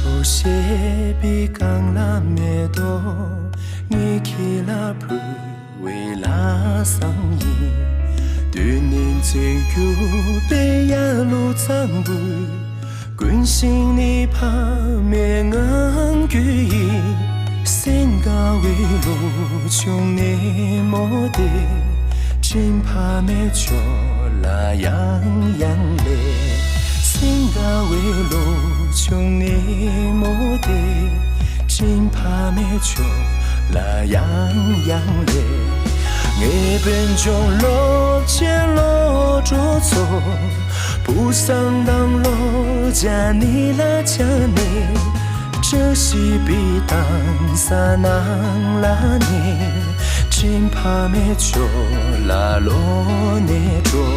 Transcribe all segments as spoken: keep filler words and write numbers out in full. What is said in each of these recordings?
ཞེས་པའི་གང་ལ་མེ་ཏོག་ཉི་ཁྱི་ལ་ཕུལ་བའི་ལྷ་བསང་ཡིན། དུས་ནི་འཛིན་གྱུར་པའི་ཡ་ལོ་ཚང་བུ། ཀུན་ཤིང་ནི་ཕ་མའི་ངང་རྒྱུད་ཡིན། སེང་ག་བའི་ལོ་ཆུང་ནི་མོ་དེ། དྲིན་ཕ་མའི་ཕྱོགས་ལ་ཡང་ཡང་སླེབས། སེང་ག་བའི་ལོ་ཆུང་ནི་མོ་དེ། དྲིན་ཕ་མའི་ཕྱོགས་ལ་ཡང་ཡང་སླེབས། ངའི་སྤུན་ཆུང་ལོ་ཆེན་ལོ་གྲོགས་ཚོ། བུ་བཟང་དང་ལོ་བརྒྱ་ནི་ལ་ཆ་ནས། བཀྲ་ཤིས་པའི་དྭངས་ས་ནང་ལ་ནི། དྲིན་ཕ་མའི་ཕྱོགས་ལ་ལོག་ནས་འགྲོ།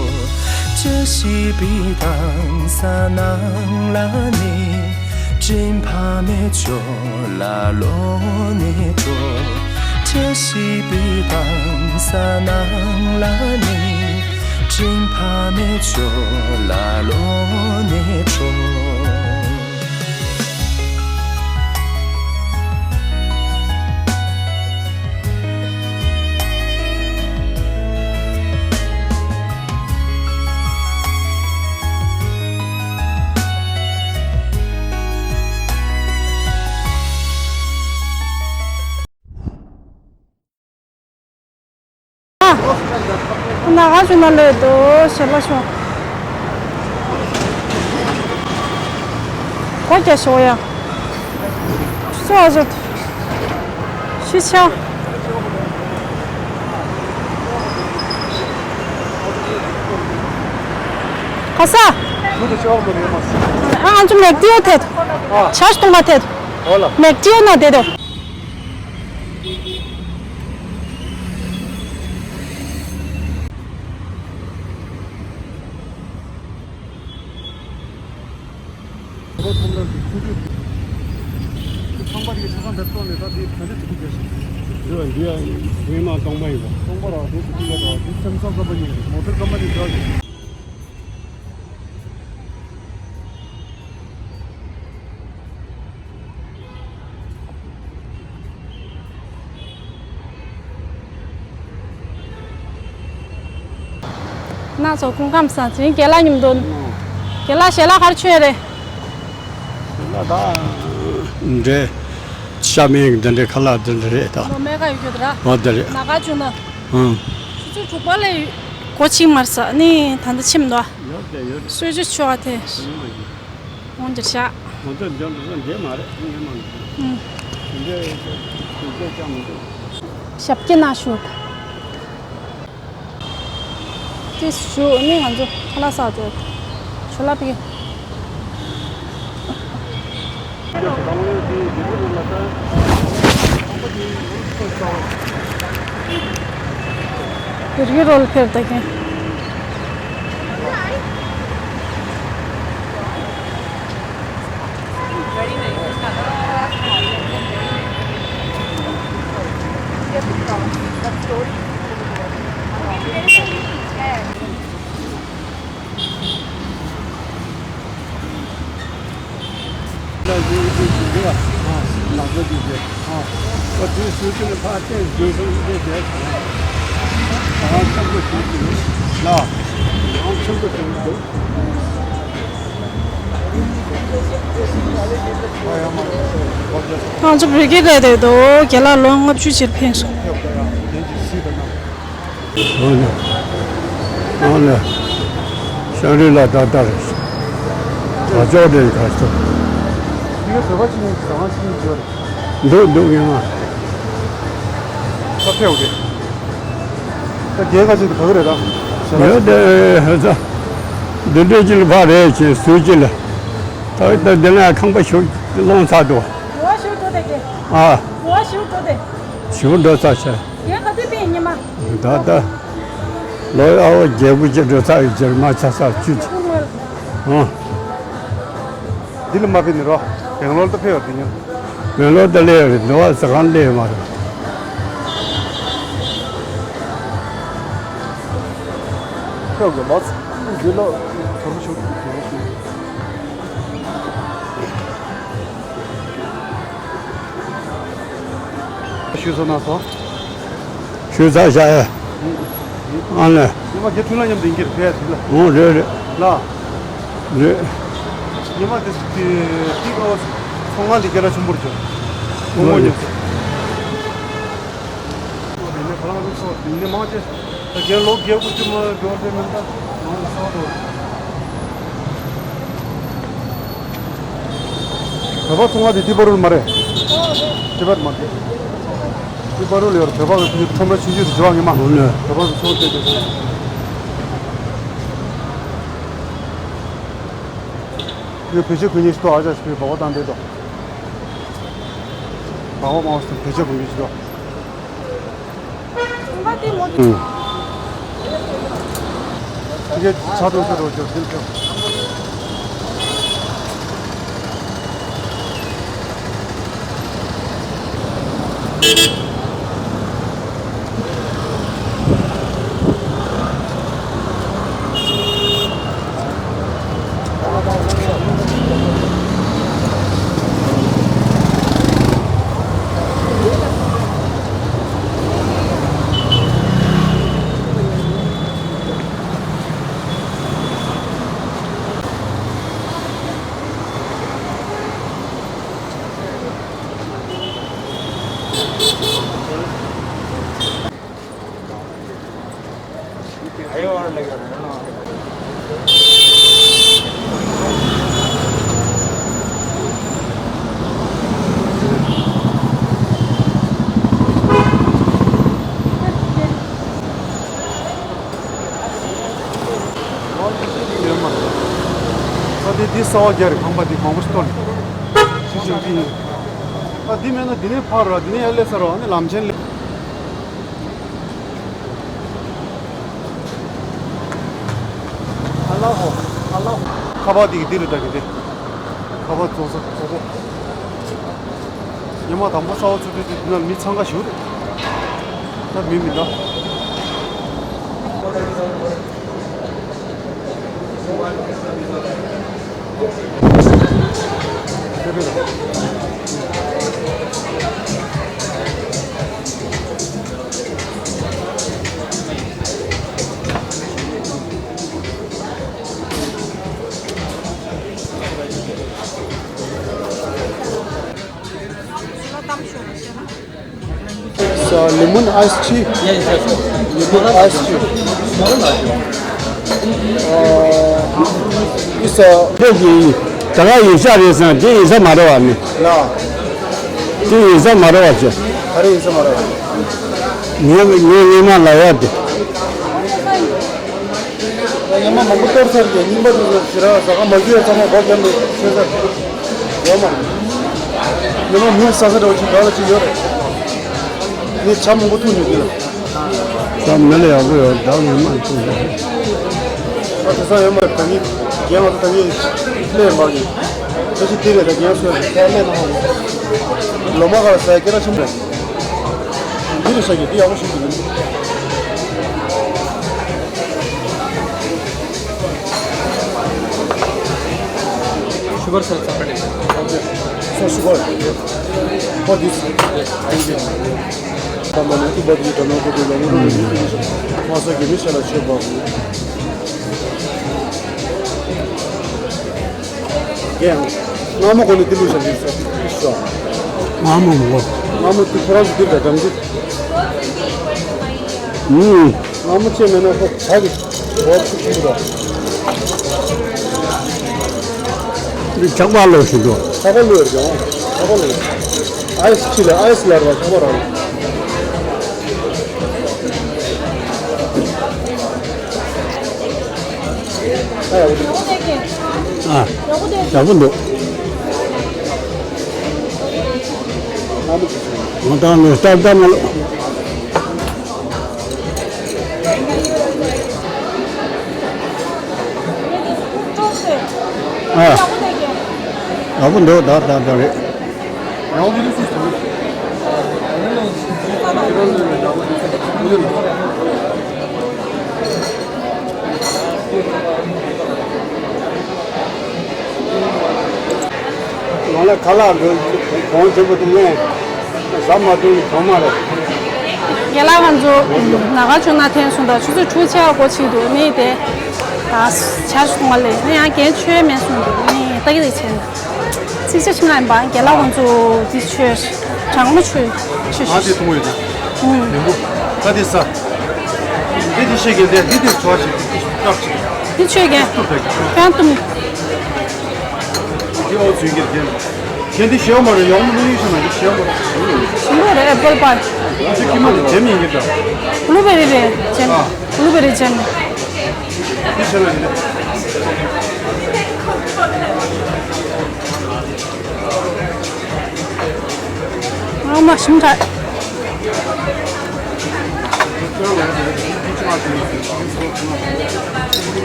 བཀྲ་ཤིས་པའི་དྭངས་ས་ནང་ལ་ནི། དྲིན་ཕ་མའི་ཕྱོགས་ལ་ལོག་ནས་འགྲོ། བཀྲ་ཤིས་པའི་དྭངས་ས་ནང་ལ་ནི། དྲིན་ཕ་མའི་ཕྱོགས་ལ་ལོག་ནས་འགྲོ། ཨ། ན་ག་ཞུ་ན་ལོས་དོ་ཞེ་ལ་ཤོ། གོ་རྒྱ་ཤོ་ཡ། ཤི་ཆ་ཨ་ཟོ། ཤི་ཆ། ཁ་ས། ཨ་ང་ཚོ་མེག་ཏིའོ་ཐད། ཆ་སྟོང་པ་ཐད། མེག་ཏིའོ་ན་དེ་དོ། ཁོ་ཚང་མ་གི་ཁུ་ཁུ། ཁང་པ་དེ་གི་ཆ་ཚང་དེ་བཏོན་ནས་ད་དེ་ག་འདྲ་བྱེད་ཀྱི་རེད། འདི་ཡང་ཡིན་ན་སྟོང་པ་ཡིན་པ། སྟོང་པ་ར་དེ་གི་ཁུ་ཁུ་ར་དེ་སེམས་ཚང་ཚང་པ་ཡིན། མོ་ཊ་ཀམ་པ་ནི་འདྲ་ཞིག་ན་ཚོ་སྐུ་ཁམས་སང་ཚིན་རྒན་ལགས་མཉམ་དུ། རྒན་ལགས་ཞལ་ལག་ག་རེ་མཆོད་རེད། ཞལ་ལག་ད། འདྲེ། ཤ་མེད་འདི་འདྲེ་ཁ་ལག་འདི་འདྲེ་རེད་ད། ལོ་མེ་ག་ཡོད་རྒྱུ་དེ་ར། འོ་དེ་རེད། ན་ག་བྱུང་ན། ཨང་། ཆུ་ཚོད་དྲུག་པ་ལས་ཡོད། གོ་ཆིག་མར་ས་ནི་ད་ལྟ་ཕྱིན་མི་འདུག་ཨ། ཡོད་དེ་ཡོད་རེད། གསོལ་ཇ་མཆོད་པ་དེ། ཨང་། འོང་འདིར་བཞག་ང་ཚོ་འཇོན་འགྲོ་ས་འདྲེ་མ་རེད་ངས་མ་ནི། ཨང་། འདི་འདྲེ་འདི་འདྲེ་ཅང་མི་འདུག་ཞབས་སྐྱེ་ན་ཞུ། ཏིས་ཞུ་ནི་ང་ཚོ་ཁ་ལག་ཟ་དེ། ཆུ་ལ་པི། བེར་གྱི་རོལ་ཕེབས་ད་ཁན། ང་ཚོ་བོད་སྐད་བསྡད་དེ་འདུག་རྒན་ལགས་ལོ་ལྔ་བཅུ་ཅིག་ཕེབས་སོང་། འོ་ན། འོ་ན། ཤང་རི་ལ་ད་ལྟར། བ་ཅོག་དེ་ག་སོ། འདུག་འདུག་ངས་མ། ད་ཕེབས་ཀྱི། ད་རྒྱལ་ཁ་ཅིག་ད་ག་རེད་ད། ཡོད་དེ་ཧ་ཙ། འདི་འདྲས་ཅིག་ལ་ཕ་རེད་ཅེས་ཟོས་ཅིག་ལ། ད་ད་འདི་ན་ཁང་པ་ཞུགས་སློང་ཚར་འདུག་ཨ། ཞུགས་འགྲོ་ཚར་ཆ། ད་ད། ལོ་ཨ་བ་རྒྱལ་པོ་ཅིག་འགྲོ་ཚར་ཡོད་ཅེར་མ་ཆ་ས་ཅུ་ཅིག་ཨ། འདི་ལ་མ་ཕེབས་ནི་རོ། བེང་ལོར་དུ་ཕེབས་པ་དེ་ཉོན། བེང་ལོར་དུ་སླེབས་ཡོད་རེད། འདི་བ་ཟ་ཁང་སླེབས་ཡོད་མ་རེད། ཕེབས་དགོས་ལོ། འདི་ལོ་ཚོར་བ་ཤུགས་ཆེན་པོ་ཞིག་ཡོད་སོ་ན་སོ། ཞུ་ཚར་བཞག་ཡ། ཨ་ལེ། ཉི་མ་རྒྱ་ཁྲུན་ལ་མཉམ་དུ་ཡིན་གྱི་རེད་ཕེ་ཡ་དེ་ལ། ཨོ་རེད་རེད། ལ། རེད། ཉི་མ་དེ་དེ་དེ་ཨོ། ཚོང་ཁང་དེ་སྐད་གྲགས་ཆེན་པོ་རེད་ཅོ། ངོ་མ་ཉོ་ཚེ། དེ་ནས་ཁ་ལག་རུ་སོ་དེ་ནས་མང་ཆེ། ད་རྒན་ལོ་བརྒྱད་དགུ་བཅུ་མ་འགྲོ་དེ་མིན་ད་ནང་ལ་སོ་དོ། བོད་པ་ཚོང་ཁང་དེ་ཏི་པ་རུ་མ་རེད། ཏི་པ་མ་རེད། ཏི་པ་རུ་ལ་ཡོད་རེད། བོད་པ་གི་ཁྲོམ་ར་ཆུང་ཆུང་དུ་འགྲོ་བ་ངེས་མ། འོ་ནས། བོད་པ་གི་ཚོང་སྟེ་དེ་ངས་བེད་སྤྱོད་གོ་མཁན་ཞིག་འདུག་ཨ་ཅག་ཞིག་གིས་བོད་པ་བཏང་བསྡད་འདུག་བོད་པ་མང་བོ་ཞིག་བེད་སྤྱོད་གོ་མཁན་ཞིག་འདུག་ཨུམ། དེ་གའི་ཆ་ཐུང་ཆ་རོ་ཅོ་དིལ་ཅོ། ཨ་དེ་དེ་གསར་བ་རྒྱག་རེད། ཁང་པ་དེ་མང་པོ་ཞིག་གཏོར་ནས་ཅི་ཞིག་ཅི་ཡིན། ཨ་དེ་མེད་ན་དེ་ནས་ཕར་ར་དེ་ནས་ཡར་སླེབས་ས་ར་ཨ་ནི་ལམ་ཆེན་སླེབས། ཨ་ལ་ཧོ། ཨ་ལ་ཧོ། ཁ་པར་དེ་གི་དེ་རུ་ད་གི་དེ། ཁ་པར་བཙོང་ས་བཙོང་ས། ཉི་མ་དང་པོ་གསར་པ་ཚུགས་དུས་དེ་དེ་ན་མི་འཚང་ཁ་ཞུ་རེད། ད་མི་མི་འདུག So, lemon ice tea? Yeah, it's okay. Lemon ice tea. Uh, it's a འདི་ཡིན། ད་ག་ཡིན་ས་རེད་བསམ། དེ་ཡིན་ས་མ་རེད་བ་ནི། ལ། དེ་ཡིན་ས་མ་རེད་བ་ཅེ། ག་རེ་ཡིན་ས་མ་རེད་བ། ངས་ངས་ངས་མ་ལབ་ཡ་དེ། ད་ཉི་མ་མང་པོ་གཏོར་ཚར་ཏེ་རྙིང་པ་དེ་ཚོ་ཞེ་དྲག་ཟ་ཁང་མ་རྒྱུ་ཡ་ཚང་མ་སྒོ་བརྒྱབ་ནས་ཆོད་ཚར་ཡོད་མ་རེད། ཉི་མ་མི་ཟ་ས་འདྲ་བོ་ཅིག་ག་ལ་ཅིག་ཡོད་རེད། ངས་ཇ་མང་པོ་འཐུང་མྱོང་དེ་ལ། ཇ་མི་ལ་ཡག་པོ་ཡོད། ཇ་ཉི་མ་འཐུང་ཡོད། ཨ་དེ་ཚང་ཡོད་མ་རེད། ད་ངས་རྒན་ང་ཚོ་ད་ངས་ལས་མ་གི་ཁ་ཅིག་དེ་རེད། ད་རྒན་གསོས་རེད། ད་ལས་མ་ཧང་ལོ་མ་ག་ལ་ཟ་ཡ་སྐད་གྲགས་ཆེན་པོ་རེད། འདི་རེད་ཤག་གི་འདི་ཡག་པོ་ཞིག་འདུག Sugar, sir, separate. Okay. So sugar. For this. Yes, thank you. Tamam, bu badi tamam bu da bu da. Masa gibi şeyler şey bak. རྒན། སྔ་མོ་གོ་ནས་དེ་ལུགས་བྱ་རྒྱུ་ཟེར། ཤོག་སྔ་མོ་མོ། སྔ་མོ་དེ་ཁོ་རང་ཚོ་དེ་ལྟར་དམ་ཚིག་ཨུམ། སྔ་མོ་ཅེས་མེད་ན་ཁོ་བྱ་གི་འོག་ཚུགས་ཀྱི་འདུག་འདི་ཆག་པ་ལོག་བཞིན་འདུག་ཆག་པ་ལོག་རེད་ཀྱང་། ཆག་པ་ལོག་ཨའི་སི་ཅི་ལ་ཨའི་སི་ལ་ར་ཆག་པ་རང་། ཨ། ཡག་པོ་འདུག་ང་ད་ནི་ལྟར་ལྟར་མ་ལོ། ཨ། ཡག་པོ་འདུག་ད་ད་ད་རེད། ང་ལ་ཁ་ལག་འདི་གོང་ཆེན་པོ་དེ་ངས་ ཟ་མ་ཐུབ་ནི་གང་མ་རེད། རྒན་ལགས་ང་ཚོ་ནཱ་ག་བྱུང་ན་ཐེངས་སོང་ད་ཆུ་ཚོད་དྲུག་ཆར་སྒོ་ཕྱེ་འདུག་ནི་དེ། ཨ་ཆར་སོང་བ་ལས་ནི་ཡང་རྒན་ཆོས་མེད་སོང་འདུག་ནི་ལྟ་གི་རེད་བྱས་ན། ཚིག་ཆ་ཆི་མ་ཡིན་པ་རྒན་ལགས་ང་ཚོ་འདི་ཆོས་གྲང་མོ་ཆོས་ཆོས་ང་དེ་ཆོས། མཐོང་ཡོད་ད། ཨུམ། ཡིན་པོ། ད་དེ་ས། དེ་དེ་ཤེས་གི་དེ་དེ་དེ་ཚོ་ཞིག་དེ་སྐབས་ཅིག་དེ་ཆོས་རྒན། ཏུ་ཕེག་ཁྱོད་ཏུ་མི། དེ་ཨོ་ཚུན་གྱི་རྒན། ཁྱེད་འདི་ཤེས་མ་རེད། ཡོང་མི་ཡིན་ཤེས་ན་འདི་ཤེས་མ་རེད། ཞིམ་པོ་རེད་ཨེ་པལ་པའི། ང་ཚོ་ཁྱི་མ་འདི་ཇེམ་ཡིན་གྱི་འདྲ། བླུ་བེ་རི་རེད་ཇེམ། ཨ། བླུ་བེ་རི་ཇེམ། འདི་ཤེས་ན་འདི། ཨ་མ་ཞིམ་དྲགས།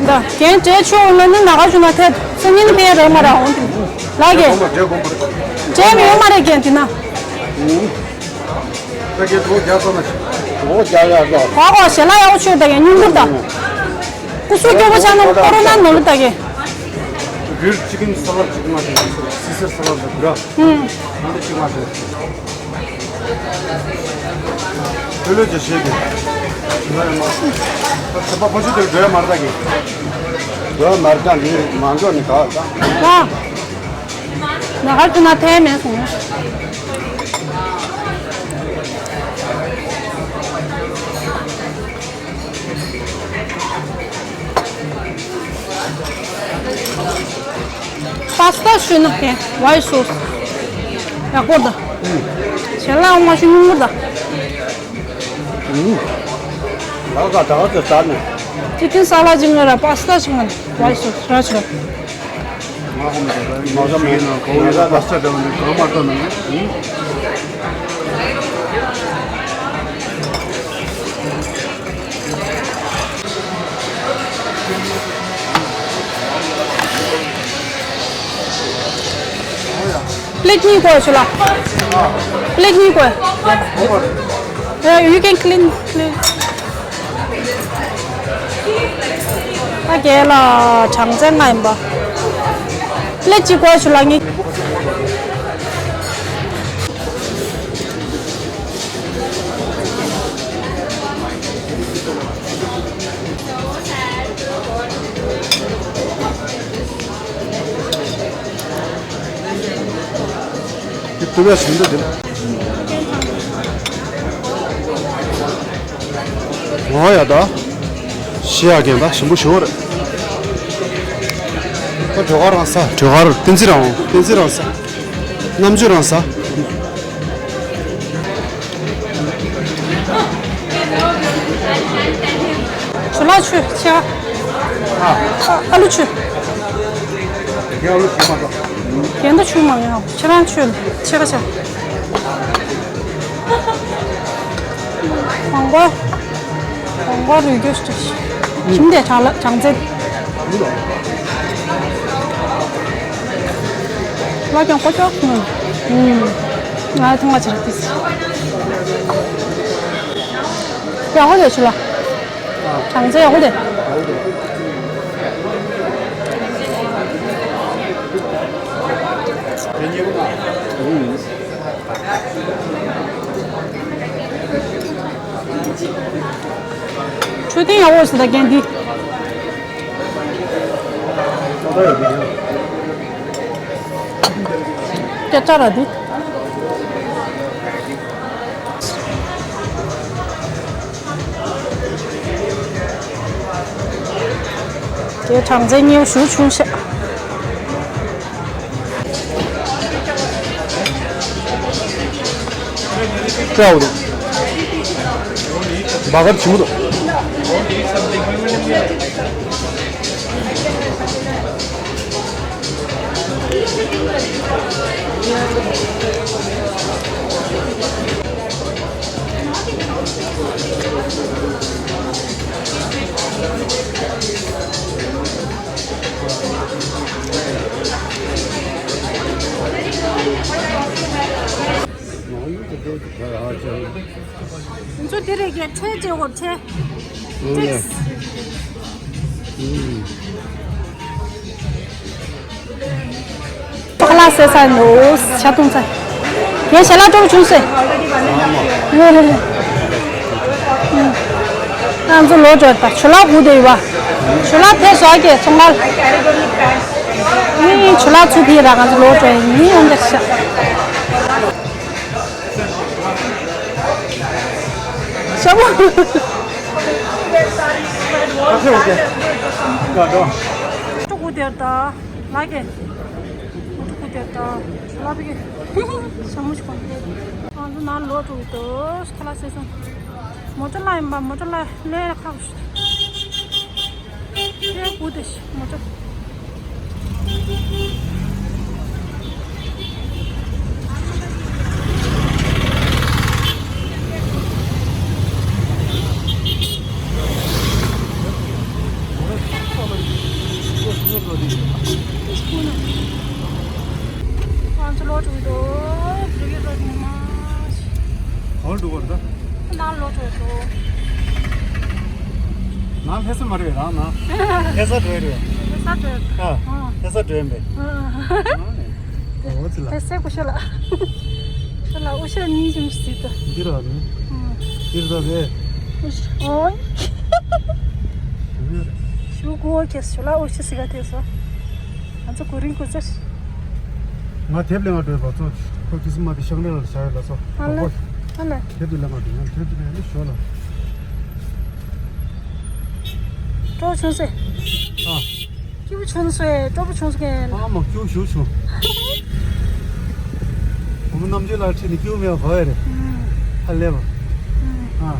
ད་རྒན་བྲེལ་ཆོག་ལ་ནི་ནཱ་ག་བྱུང་ན་ཐད་སང་ཉིན་ཕན་རེད་མ་རེད་འོང་དུ་ལ་གེ། བྲེལ་མི་ཡོད་མ་རེད་རྒན་དེ་ན། ད་གེ་གོ་རྒྱ་ས་ན་ཆི། གོ་རྒྱ་ཡ་ས། གོ་གོ་ཞེ་ལ་ཡག་པོ་ཆོད་ད་གེ་སྙུང་གུར་ད། སྐུ་གཟུགས་སྐྱོ་པོ་ཆགས་ན་ཀོ་རོ་ན་ནོར་ལུ་ད་གེ། བིར་ཅི་ཀིན་སཱ་ལཌ་ཅིག་མ་ཞིག་སི་སེར་སཱ་ལཌ་ད་བིར། ཧུམ། ང་ཚོ་ཅིག་མ་ཞིག་ཕེ་ལོ་ཅི་ཤེས་གི། ང་ཡང་མ། ད་ཚེ་པ་ཕོ་ཆུ་དེར་འགྲོ་ཡ་མར་ད་གི། འགྲོ་ཡ་མར་ད་གི་མ་འགྲོ་ནི་ག་ད། ང་། ང་གར་དུ་ན་ཐལ་མེད་སོང་། པ་སི་ཏ་ཞུས་ན་ཧེ་ཝའི་སོ་སི། ཡག་པོ་ད། ཞལ་ལག་མ་ཞུ་ཉུང་ངུ་ད། ལག་ཁ་ད་ག་ཚོད་ཟ་ནས། ཅི་ཀིན་སཱ་ལཌ་ཅིག་ང་ར་པ་སི་ཏ་ཞིག་ང་ཝའི་སོ་སི་ར་ཆུ་ར། མ་ཧོ་མ་ད་ད་ཡིན་ཞིག་ཡིན་ན་གོ་བོ་ཡོད་པ་སི་ཏ་ད་ནི་གང་མ་ལྟ་ན་ནི། པི་ལེཊ་གཉིས་དགོས་ཞུ་ལ། པི་ལེཊ་གཉིས་དགོས། Yeah, you can clean, clean. ཨ་རྒན་ལགས་གྲངས་ཚད་ལྔ་ཡིན་པ། པི་ལེཊ་གཅིག་དགོས་ཞུ་ལ་ངས། དེ་ཏུ་བས་ཟིན་འདུག་དེ། འོ་ཡ་ད། ཤི་ཡ་རྒན་ད་ཞིམ་པོ་ཞུ་བ་རེད། ད་བྲོ་གར་རང་ས་བྲོ་གར་བསྟན་འཛིན་རང་བསྟན་འཛིན་རང་ས། རྣམ་དཔྱོད་རང་ས། ཆུ་ལ་ཆུ་ཆེ་བ། ཨ། ཨ་ལུ་ཆུ། རྒན་ཨ་ལུ་ཆུ་མ་ད། རྒན་ད་ཆུ་མ་ཡང་ཆེ་རང་ཆུ་ཆེ་ག་ཆ། ཧོང་ཀོང་། ཧོང་ཀོང་རུས་རྒྱུ་ཞིག་ཁྱིམ་དེ་གྲང་ལ་གྲང་ཚད། ལ་ཀྱང་ཀོ་ཅོག་ནུ། ང་ཐང་ལ་ཆ་ར་ཏིས། ཡག་པོ་རེད་ཆུ་ལ། གྲངས་ཚད་ཡག་པོ་རེད། འཕྲོད་བསྟེན་ཡག་པོ་ཞིག་ད་རྒན་འདི། སྐད་ཆ་ར་འདི། དེ་གྲངས་ཚད་སྙེའུ་ཞུ་ཆུང་ཤག་སྤྲ་བོ་འདུག་སྦ་གར་ཆེན་པོ་འདུག་ང་ཚོ་འདི་རེད་ཀྱི་ཁྲལ་བྱེད་དགོས་ཁྲལ། ཏིག་པག་ལ་བསྲེས་ཚར་འདུག་ཆ་འཐུང་ཚར། ངས་ཞལ་ལག་སྤྲོ་པོ་བྱུང་ཟེར། ང་ཚོ་ལོག་འགྲོ་ཡོད་པ། ཇོ་ལགས་སྒུག་བསྡད་ཡོད་པ། ཇོ་ལགས་ཕེབས་སོང་ཨ་ཀྱེ་ཚོང་ཁང་། ཨི་ཇོ་ལགས་ཚུར་ཕེབས་ར། ང་ཚོ་ལོག་འགྲོ་ཡིན། ཨོ་འདིར་ཤག་ཤ་བོ། སྤྲོ་པོ་དེར་ད་ལགས་ཀྱེ། སྤྲོ་པོ་དེར་ད་ཇོ་ལགས་ཕེབས་ཀྱེ། ཤ་མོ་ཞིག་གོན་ཏེ། ང་ཚོ་ནང་ལོག་འགྲོ་གི་འདུག་ཁ་ལག་ཟས་སོང་། མོ་ཊ་ལ་ཡིན་པ། མོ་ཊ་ལ་ལས་ཁག་ཞིག་ཁྱེད་སྒུག་བསྡད་ཤག་མོ་ཊ། ང་ཚོ་ལོག་འགྲོ་གི་འདུག་བོད་ཀྱི་རོ་ཉི་མ། གང་འགྲོ་བར་ད། ནང་ལོག་འགྲོ་འདུག་ནང་ལྷ་ས་མ་རེད། རང་ནང་ལྷ་ས་འགྲོ་ཡི་རེད། ལྷ་ས་འགྲོ་ཡི། ཨ། ཨ། ལྷ་ས་འགྲོ་ཡིན་པས། ཨ། ཨ། ཨ། འོ་ཙི་ལ། ལྷ་སའི་སྐུ་ཞབས་ལགས། ཞབས་ལགས། སྐུ་ཞབས་གཉིས་ཀྱི་མི་ཞིག་ད། འདི་ར་ནི། ཨ། འདིར་ད་རེད། སྐུ་ཞབས། ཨོའི། ཞུ་གོ་ཁྱེད་ཞབས་ལགས། སྐུ་ཞབས་ཟེར་ག་དེ་སོ། ང་ཚོ་གོ་རིང་གོ་ཚར། ང་དེབ་ལེན་པར་འགྲོ་བ་ཚོ། ཁོ་ཁི་སི་མ་དེ་ཤང་ལེ་ལ་བཞག་ཡོད་ལ་སོ། ཨ་ལ། ཨ་ལ། དེབ་དེ་ལེན་པར་འགྲོ། ང་དེབ་དེ་ལེན་ནས་ཞོར་ལ། སྤྲོ་བྱུང་ཟེར། ཨ། སྐྱིད་པོ་བྱུང་ཟེར། སྤྲོ་པོ་བྱུང་ཟེར། ཨ་མ་སྐྱིད་པོ་ཞེ་པོ་བྱུང་། བུ་མོ་རྣམ་དཔྱོད་ལགས་ཁྲིད་ནས་སྐྱིད་པོ་མེད་པ་ག་བ་རེད། ཨ་ལས་པ། ཨ།